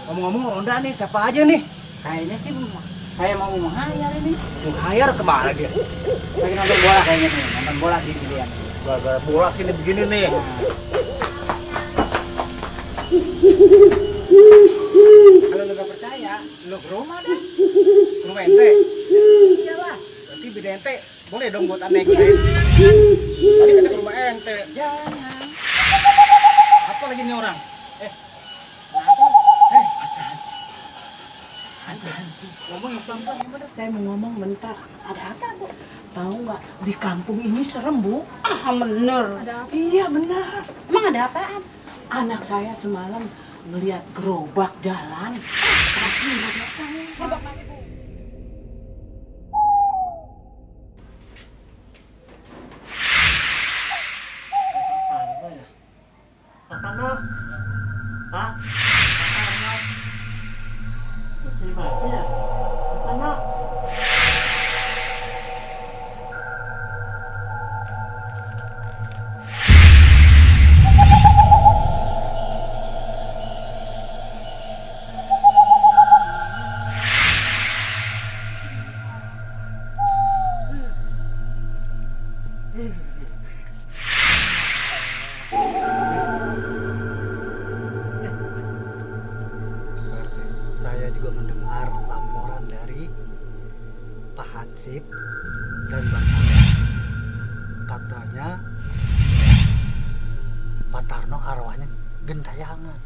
Ngomong-ngomong ronda nih, siapa aja nih? Kayaknya sih saya mau menghayal ini. Hayar kemana dia? Lagi nonton bola kayaknya nih, nonton bola di dia. Gara-gara bola sini begini nih. Kalau lu gak percaya, lu ke rumah dah. Ke rumah ente. Iyalah. Berarti beda ente. Boleh dong buat aneh gue. Tadi kata ke rumah ente. Jangan. Apa lagi nih orang? Ngomong yang pelan-pelan gimana? Saya mau ngomong bentar. Ada apa, Bu? Tahu nggak, di kampung ini serem, Bu. Ah, bener. Iya, benar. Emang ada apaan? Anak saya semalam ngelihat gerobak jalan. Tapi nggak ada orang. Tatano, Pak, Tatano, di mana ya? Tatano. Saya juga mendengar laporan dari Pak Hansip dan Bang Kades. Katanya Pak Tarno arwahnya gentayangan.